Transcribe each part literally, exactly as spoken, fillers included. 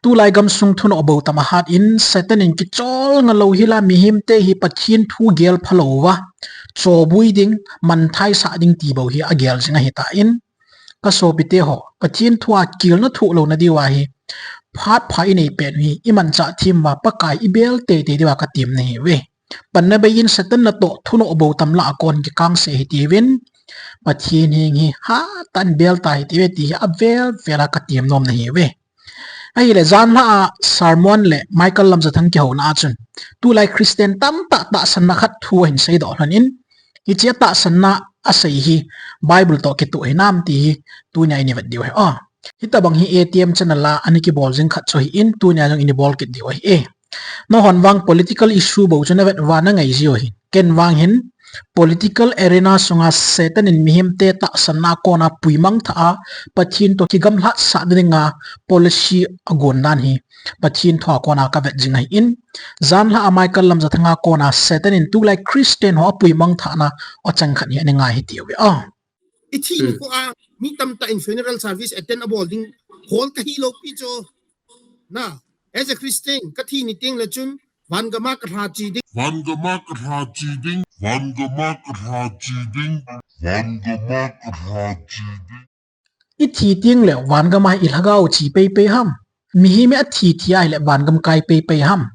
Tulai gamsung thunoh bou tam ahat in, Satan in kichol ngalou hila mihemte hi Pathen thu gel phalou va, chobui ding, manthai sah ding ti bou hi agel jing ahitan, kasopite ho, Pathen thu a kilna thuh louna diuva hi, phat pha inei pet u hi, imanchah them uva, Pakai ibel teitei diuva katem nahiuve. Panna bei in Satan natoh thunoh bou tam lah a kon kikangse hitiuvin, Pathen heng hi hatah in bel ta hitiuve ti hi avel vel a katem nom nahiuve. Ahile, janlhah a sermon le Michael Lamjathang kihouna a chun, tulai Christian tamtah tahsanna khat thu ahin seidoh lhon in, hiche tahsanna asei hi Bible toh kitoh hinam ti hi tunia ini vet diu ahi. Hitobang hi A T M channel a ana kibol jing khat chu ahin, tunia jong ini bol kit diu ahi e. Nanghon vang political issue bou chu navet uva nangai jiu ahin. Ken vang hin political arena sunga Satan in mihemte tahsanna a kona puimang thah a, Pathen toh kigamlhat sah dinga policy agon dan hi Pathen thu a kona kavet jing ahin, janlhah a Michael Lamjathang a kona Satan in tulai Christian ho apuimang thahna achang khat hi ana ngai hitiuve. Ithi nikho a mi tamtah in funeral service attend abol ding hol kahilou pi chu. Na, as a Christian, kathi ni tengle chun vangam a kalha che ding. Vangam a kalha che ding. Vangam a kalha che ding. Vangam a kalha che ding. Ithi tengle vangam a ilhagao che peipei ham? Mihem athi thi ahile vangam kai peipei ham?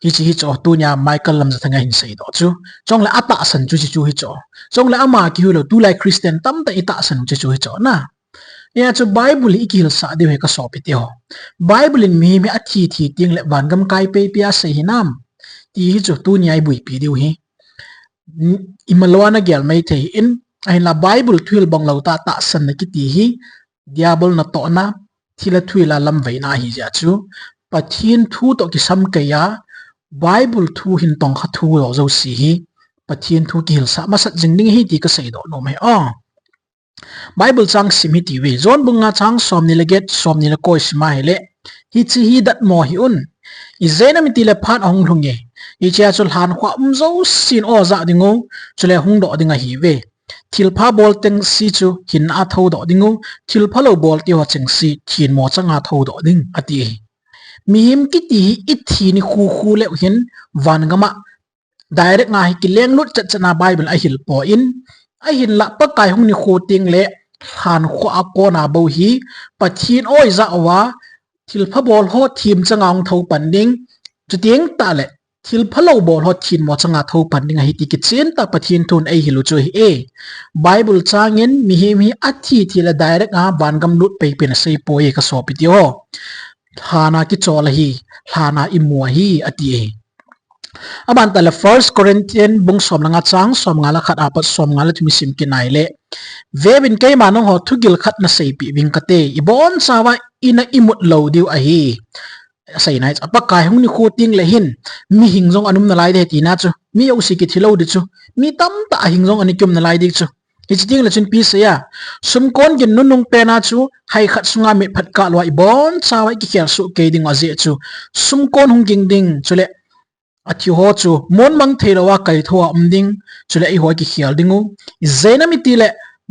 Hiche hichu tunia Michael Lamjathang in ahin seidoh chu. Chule atahsan chu hiche chu hichu. Chule ama kihoulou tulai Christian tamtah itahsan u hiche chu hichu na. Hijeh chun Bible hi ikihilsah diu ahi kasopite ho. Bible in mihem athi thi tengle vangam kai peipei asei hinam ti hichu tunia iboipi diu ahi. Imalou a nagel mai thei in, ahinla Bible thuhil bang lou tah tahsanna kiti hi, Diabol natohna, thilha thuhil a lamveina ahijeh chun, Pathen thu toh kisamkai a, Bible thu hin tongkha thu jouse hi, Pathen thu kihilsah masat jing ding ahi ti kaseidoh nom ahi. Bible chang sim hitiuve, John bung nga chang somni le get, somni le ko isim ahile, hiche hi datmo hih un. Ijeh inem itile phat ahung lhung e. Hichea chu lhankhuh um jousen o jah dingu, chule hungdoh ding ahiuve. Thilpha bol chengse chu hinna a thoudoh dingu, thilphalou bol teho chengse thenmo changa thoudoh ding, ati ahi. Mihem kiti hi ithi nikho kho leu hin vangam a direct nga hi kilenglut chetchet na Bible ahilpoi, ahinla Pakai hung nikho tengle lhankhuh a kona bou hi Pathen o ijah uva thilpha bol ho them changa hung thou pan ding, chuteng tahle thilphalou bol ho thenmo changa thou pan ding ahi ti kichen tah Pathen thun eihil u chu ahi e. Bible changin mihem hi athi thile direct a vangam lut peipei in aseipoi kasopite ho. Lhan a kichol ahi, lhan a imu ahi, ati ahi. Aban tahle First Corinthian bung som le nga chang somnga le khat apat somnga le thum isim kit ahile, veuvin keima nangho thugil khat naseipeh uving kate, ibonchauva ina imut lou diu ahi. Asei nai chu, Pakai hung nikho tengle hin, mihing jong ana um nalai ding ahi tina chu, mi jouse kithi lou ding chu, mi tamtah ahing jong ana kium nalai ding chu. Hiche tengle chun ipi asei a, sumkon gin nunung pen a chu, hai khat sunga mitphet kah louva ibonchauva ikikhel soh kei dingu ajeh chu, sumkon hung ging ding, chule athiho chu monmang theilouva kaithou a um ding, chule eiho kikhel dingu. Ijeh inem itile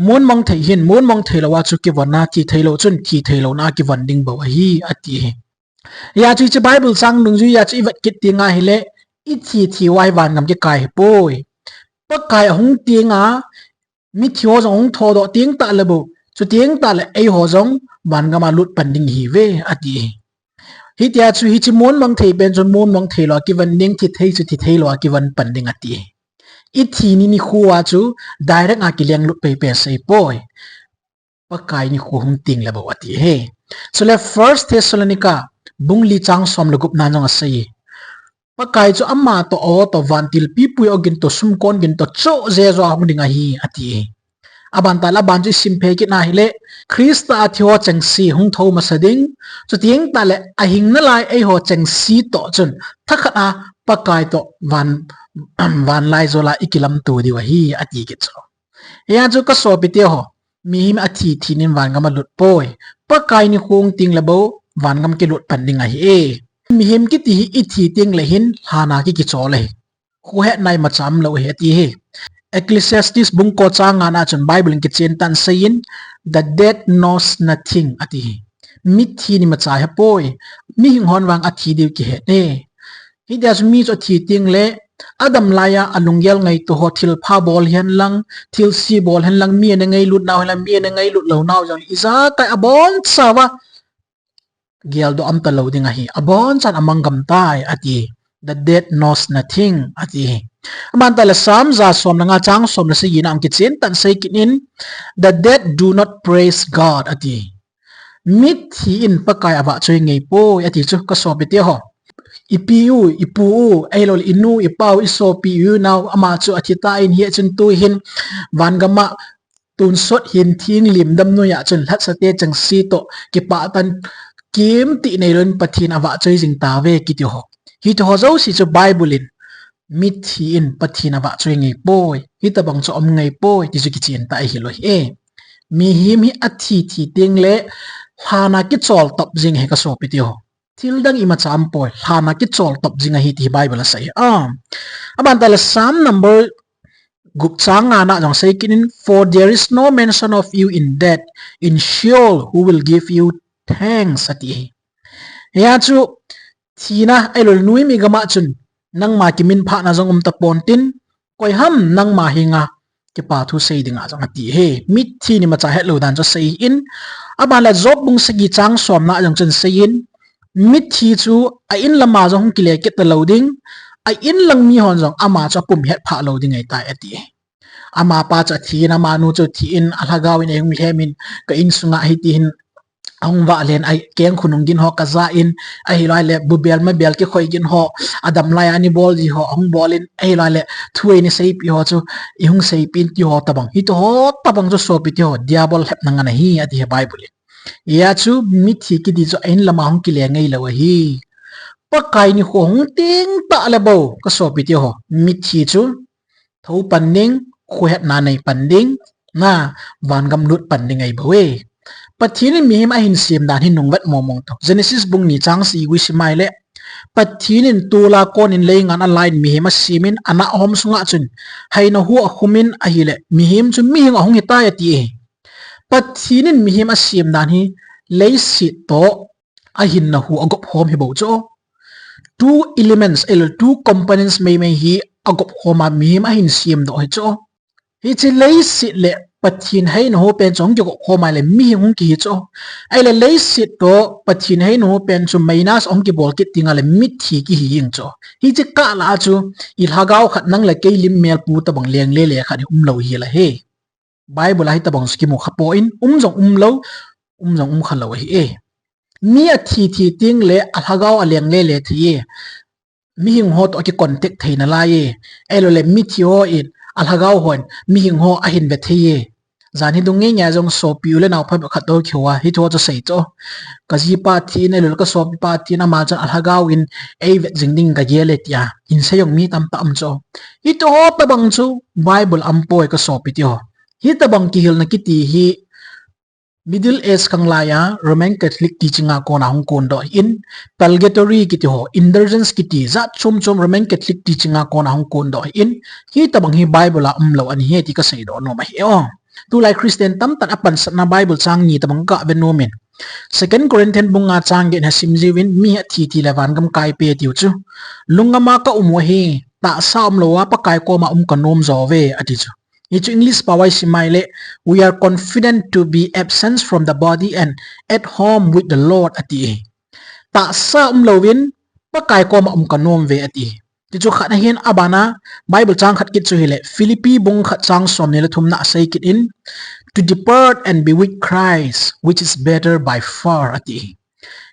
monmang thei hin monmang theilouva chu kivon a, thi theilou chun thi theilouna a kivon ding bou ahi, ati ahi. Hijeh chun hiche Bible chang dungjuiya chu ivet kit teng ahile, ithi thi uva hi vangam kikai ahipoi. Pakai ahung tenga, mithiho jong ahung thodoh teng tahle bou, chuteng tahle eiho jong vangam a lut pan ding ihiuve, ati ahi. Hitia chu hiche monmang thei pen chun monmang theilou a kivon ding, thi thei chu thi theilou a kivon pan ding ati ahi. Ithi ni nikho a chu direct a kilenglut peipei in aseipoi. Pakai nikho hung tengle bou ati ahi. Chule First Thessalonica bung li chang som le gup na jong asei. Pakai chu ama toh, a-o toh, vantil pipui ogin toh, sumkon gin toh, choh jeh joh a hung ding ahi, ati ahi. Aban tahle aban chu isim phei kit ahile, Christa a thiho chengse hung thou masa ding, chuteng tahle ahing nalai eiho chengse toh chun thakhat a Pakai toh van, vanlaijol a ikilamto diu ahi, ati kit chu. Hijeh chun kasopite ho, mihem athi thi nin vangam alut poi. Pakai nikho hung tengle bou vangam kilut pan ding ahi e. Mihem kiti hi ithi tengle hin lhan a ki kichol ahi. Khohetna imacha umlou ahi ati ahi. Ecclesiastes bung ko chang nga na chun Bible in kichen tah in aseiyin, the dead knows nothing ati ahi. Mithi ni macha hepoi. Mihing hon vang athi diu kihe ne. Hitia chu mi chu athi ting le, adam laiya alunggel ngaito ho thilpha bol hen lang, thilse bol hen lang, mi ana ngailut nau hen lang, mi ana ngailut lou nau jong ijakai abonchauva geldoh umta lou ding ahi, abonchan amanggam tai, ati. The dead knows nothing, ati. Aman tale Psalm ja som le nga chang som le sagi na ang kichen tan sei kit in, the dead do not praise God, ati. Mithi in Pakai avahchoi ngeipoi, ati chu ka sopi teho. Ipi u, ipu u, ahilou le inu, ipa u, isopi u, inao, ama chu athi tan hia chun tu hin vangam a tonsot hin thing lim dam noiya chun lhatsate chengse toh kipah tan kimtih neilouvin Pathen avahchoi jing tauve kiti ho. Hiti ho jouse chu Bible in mithi in Pathen avahchoi ngeipoi, hitabang chu um ngeipoi, ti chu kichen ta ahilou hi e. Mihem hi athi thi ting le lhan a kichol top jing ahi ka sopi teho. Thil dang imacha umpoi, lhan a kichol top jing ahi ti Bible asei. Ah. Aban tale Psalm number gup chang nga na jong sei kit in, for there is no mention of you in death, in Sheol, who will give you thanks, ati. Hia chu thina ahilou le noimi gam a chun nangma kiminphahna jong um tapon tin, koi ham nangma henga kipa thu sei dinga jong ati hi. Mithi ni macha hetlou dan chu sei in, aban le Job bung sagi chang som na jong chun sei in, mithi chu a in lama jong hung kile kit talou ding, a in lang mi hon jong ama chu apum hetphah lou ding ahitai ati. Amapa chu athi in, amanu chu athi in, alhagao in eihung lhem in, ka insunga hiti hin ahung vah len, a keng khonung gin ho kaja in, ahilou le bubel mabel kikhoi gin ho, adam laiya eina bol ji ho ahung bol in, ahilou le thu eina seipi ho chu eihung seipi in ti ho tabang. Hiti ho tabang chu sopi teho, Diabol lhepna ngen ahi, ati hi Bible in. Hia chu mithi kiti chu a in lama hung kile ngeilou ahi. Pakai nikho hung teng tah le bou, ka sopi teho, mithi chu thou pan ding, khohetna nei pan ding, na, vangam lut pan ding ahi bou e. Pathen in mihem ahin sem dan hi nungvet mong mong tah. Genesis bung ni chang sagi sim le, Pathen in tol a kon in leingan a la in mihem asem in, anah hom sunga chun haina hu akhum in ahile, mihem chu mihing ahung hitai ati e. Pathen in mihem asem dan hi leiset toh ahinna hu agop khom hi bou chu. Two elements, ahilou le two components meimei hi agop khom a mihem ahin semdoh hi chu. Hiche leiset le Pathen haina hu pen chu hung kigop khom a le mihing hung kihi chu. Ahile leiset toh Pathen haina hu pen chu minus hung kibol kit ding a le mithi kihi jeng chu. Hiche kah lah a chu i lhagao khat nang le kei lim mel pu tabang leng le le khat hi umlou hi la he. Bible a hitabang chu kimu kha poi, um jong umlou, um jong um khalou ahi e. Mi athi thi ting le alhagao aleng le le thei e. Mihing ho toh akicontact thei nalai e. Ahilou le mithi ho in alhagao hon mihing ho ahin ve thei e. Jan hi dung nge nge jong sopi u le nao phabep khat toh kihou a, hiti ho chu sei chu. Ka jipa thi in ahilou le ka sopipa thi in ama chun alhagao in eivet jing ding kagel e tia hin sei jong mi tamtah um chu. Hiti ho tabang chu Bible a umpoi ka sopi teho. Hitabang kihilna kiti hi Middle Age khanglai a Roman Catholic teaching a kona hung kondoh in, purgatory kiti ho, indulgence kiti jat chom chom Roman Catholic teaching a kona hung kondoh in, hitabang hi Bible a umlou ahi ti ka seidoh nom ahi o. Tulai Christian tamtah in apansatna Bible chang ni tabang ka ve nom in. Second Corinthians bung nga chang get na sim jiuvin, mi athi thi le vangam kaipe tiu chu. Lungngam a ka um u ahi, tahsa umlou a Pakai koma um ka nom jo uve, ati chu. Hichu English pao a i sim le, we are confident to be absent from the body and at home with the Lord, ati. Tahsa umlouvin Pakai koma um ka nom uve, ati. Tichu khat ahin, abana Bible chang khat kit chu hile, Philippi bung khat chang som ni le thumna a sei kit in, to depart and be with Christ, which is better by far, ati.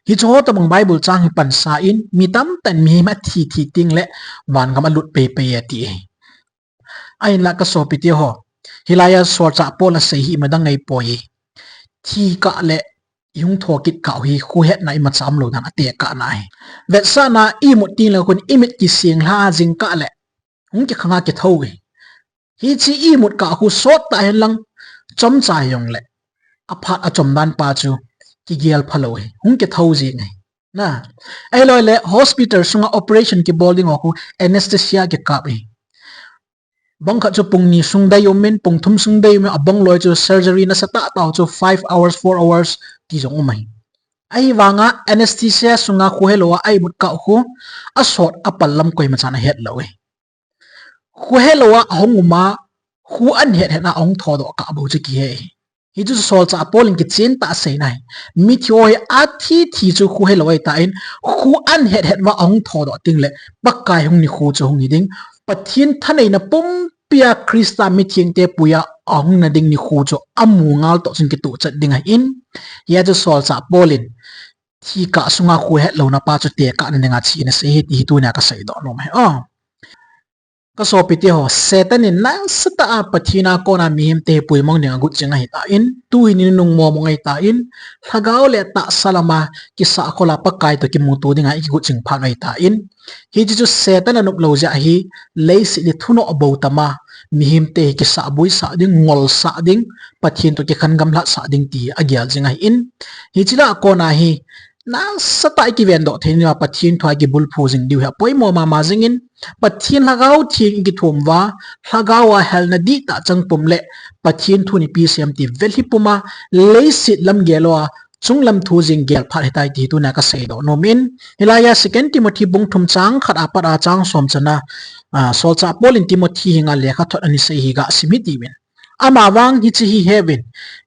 Hichu ho tabang Bible chang hi pansa in, mi tamtah in mihem athi thi ting le vangam alut pei pei ati. Ahinla ka sopi teho, hilai a solchah Paul asei hi ima dang ngei poi. Thi kah le ihung thokit kah u hi khohetna imacha umlou dan atekah na hi. Vetsahna imut ting le khun imit kising lha jing kah le hung kikhang a kithou hi. Hiche imut kah khu sot tah hen lang chomcha jong le aphat achom dan pa chu kigel phalou hi. Hung kithou jing hi. Na, ahilou le hospital sunga operation kibol ding ho khu anesthesia kikap hi. Bang khat chu pung ni sung dei um in, pung thum sung dei um in, abang loi chu surgery nasatah tah chu five hours, four hours ti jong um ahi. Ahivanga anesthesia sunga kho helou a aimut kah u khu asot apal lam koima chan ahet lou e. Kho helou a ahung um a, kho an het het na ahung thodoh kah bou chu kihe hi. Hichu solchah Paul in kichen tah a aseina ahi. Mithi ho hi athi thi chu kho helou ahitan, kho an het het ma ahung thodoh teng le Pakai hung nikho chu hung hi ding. Pathen thaneina pumpia Christa mithengte puiya ahung na ding nikho chu amu ngal toh chun kituh chet ding ahin. Hia chu solchah Paul in thi kah sunga kho het louna pa chu tekah na dinga achen asei hi ti hi tunia kasei doh nom ahi. Aw. Ka sopite ho, Satan in nasatah a Pathen a kona mihemte hi puimang dinga agut jing ahitan, tu hi ni nunung momong ahitan, lhagao le tahsa lama kisahkhol a Pakai toh kimuto dinga ikigut jing phat ahitan, hiche chu Satan anop lou jeh ahi. Leiset hi thunoh bou tama mihemte hi kisahboi sah ding, ngol sah ding, Pathen toh kikhen gamlhat sah ding ti agel jing ahin, hiche lah a kona hi nasatah a ikiven doh thei nauva Pathen thu a ikibulphu jing diu hi apoimo mama jingin, Pathen Lhagao Theng ikithum uva, Lhagao a helna dihtah chang pum le Pathen thu in ipi asei em ti vel hi puma, leiset lam gel lou a, chunglam thu jeng gel phat hitai ti hi tunia kasei doh nom in, hilai a Second Timothy bung thum chang khat apat a chang som chana, ah, solchah Paul in Timothy henga lekhathot ana sei hi gasim hitiuvin. Amavang hiche hi heuvin,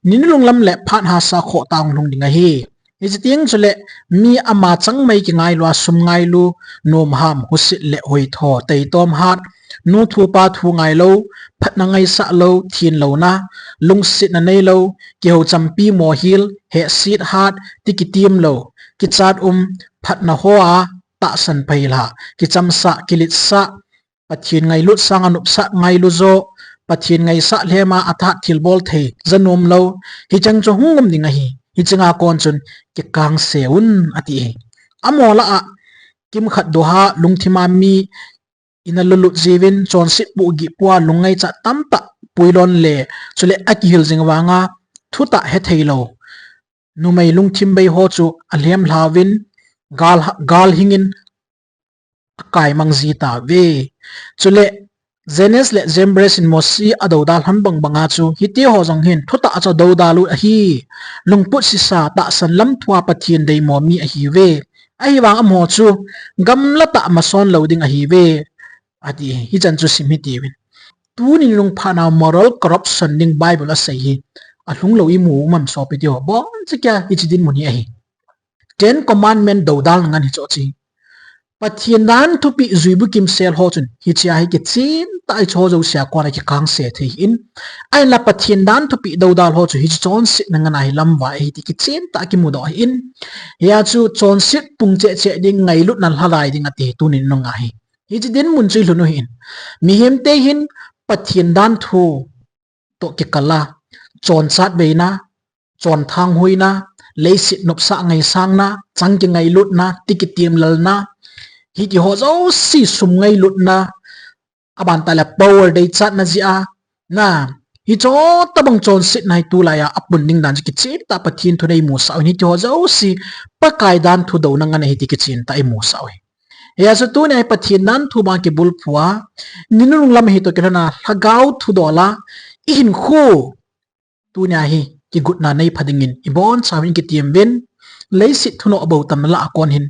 ni nunung lam le phat hahsa khohtah a hung lhung ding ahi. Hiche teng chule mi ama changmai kingailua, sum ngailu, nomham, husit le hoitho, taitom hat, nu thu pa thu ngailou, phatna ngaisah lou, thenlouna, lungsetna neilou, kihou champi mohil, hehset hat, ti kitem lou, kichat um, phatna hoa tahsan phailha, kichamsah, kiletsah, Pathen ngailut sanga nopsah ngailu jo, Pathen ngaisah lhema athat thilbol thei, janom lou, hicheng chu hung um ding ahi. Hicheng a kon chun kikangse un ati hi. Amaho lah a kimkhat doha lungthima mi ina lulut jiuvin, chonset pohgih pua lungngaicha tamtah puilon le, chule akihil jing vanga thutah hetheilou numei lungthim bei ho chu alhem lhauvin, gal, gal hingin akaimang ji tauve. Chule Jannes le Jambres in Mosi adoudal ham bang banga chu hitiho jong hin thutah a chu adoudal u ahi. Lungput sisa tahsan lam thua Pathen deimo mi ahiuve. Ahivang amaho chu gamla tah mason lou ding ahiuve, ati hi. Hichan chu sim hitiuvin. Tuni nunung phat na moral corruption ding Bible asei hi alhung lou imu um am sopite ho? Boncha kia hiche dinmun hi ahi. Ten Commandment doudal ngan hi chu ahi. Pathen dan thupeh juibu kimsel ho chun hichea hi kichen tah a hicheho jousea kona kikangse thei ahin, ahinla Pathen dan thupeh doudal ho chu hiche chonsetna ngan a hi lamvai ahi ti kichen tah a kimudoh ahin, hia chu chonset pung cheh cheh ding, ngailutna lhalai ding ati hi tuni nunga hi. Hiche dinmun chu ilhun u ahin. Mihemte hin Pathen dan thu toh kikal a, chonchat veina, chonthang huina, leiset nopsah ngaisangna, chang kingailutna, ti kitem lalna, hitiho jouse, sum ngailutna, aban tah le power deichatna jeh a, na, hicheho tobang chonsetna hi tulai a apun ding dan chu kichen tah Pathen thun eimusah u ahin, hitiho jouse Pakai dan thu douna ngan ahi ti kichen tah eimusah u ahi. Hia chu tunia hi Pathen dan thu banga kibulphu a, ni nunung lam hi toh kilhon a lhagao thudol a ihinkho tunia hi kigotna neipha dingin ibonchauvin kitem uvin, leiset thunoh bou tamna lah a kon hin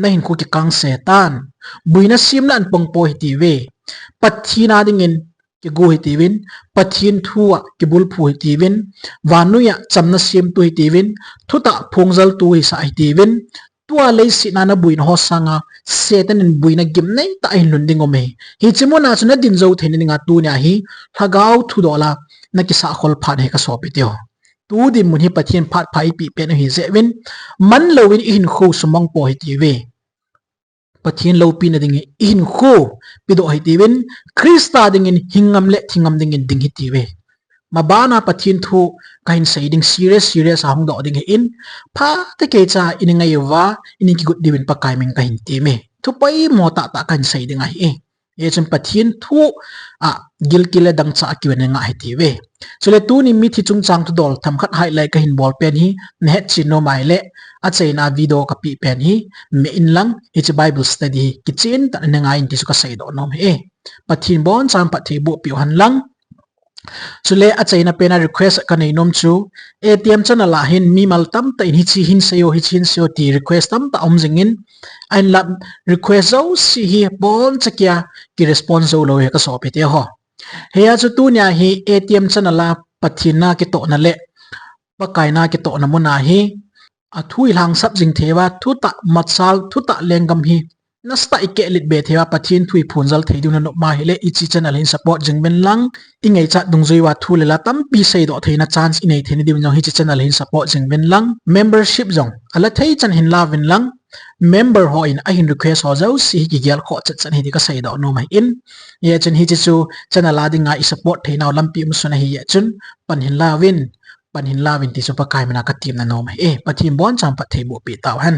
nahinkho kikangse tan, buina semna in pangpo hitiuve. Pathen a dingin kigo hitiuvin, Pathen thu a kibulphu hitiuvin, vannoi a chamna semtu hitiuvin, thutah phongjaltu hisah hitiuvin, tua leiset a nabuina ho sanga Satan in buina gimnei tah ahin lhun ding um ahi. Hiche muna chu nadin jou theina dinga tunia hi lhagao thudol a nakisahkhol phat hi kasopite ho. Tu dinmun hi Pathen phat pha eipeh pen u ahi jeh uvin, manlouvin ihinkho sumang po hitiuve. Pathen loupina ding hi ihinkho pedoh hitiuvin, Christa dingin hing ngam le thi ngam dingin ding hitiuve. Mabana Pathen thu kahin sei ding serious, serious a hung doh ding ahin, phatah keicha ini ngai uva, ini kigot diuvin Pakai min kahin temme. Thu poimo tahtah kahin sei ding ahi. Hichun Pathen thu a gilkel le dangchah a kiven ngah hitiuve. Chule tuni mithi chungchang thudol themkhat highlight kahin bol pen hi nahetchen nom ahile, achaina video kapeh pen hi me inlang, hiche Bible study hi kichen tah a neingai in ti chu kasei doh nom ahi. Pathen in bonchan phatthei boh peh u hen lang. Chule achaina pena request kanei nom chu, A T M channel a hin mimal tamtah in hiche hin seiyo, hiche hin seiyo ti request tamtah um jingin, ahinla request jouse hi boncha kia ki response jou lou hi kasopite ho. Hiya chu tunia hi A T M channel a Pathen na kitohna le Pakai na kitohna muna hi athu ilhangsap jing theiva, thutah machal, thutah lenggam hi nasatah ikehlet be theiva, Pathen thu iphongjal thei diu nanop ma hile, hiche channel hin support jing uvin lang, ingaichat dungjuiya thu le la tampi seidoh theina chance inei theina diuvin jong hiche channel hin support jing uvin lang, membership jong ala thei chan hin la uvin lang, member hon ahin request ho jouse hi kigel khoh chet chan hi ti kaseidoh nom ahin. Hijeh chun hiche chu channel a dinga isupport theinau lampi umsun ahi jeh chun pan hin la uvin, pan hin la uvin ti chu Pakai mina katemna nom ahi. Pathen bonchan phattheiboh peh tauhen.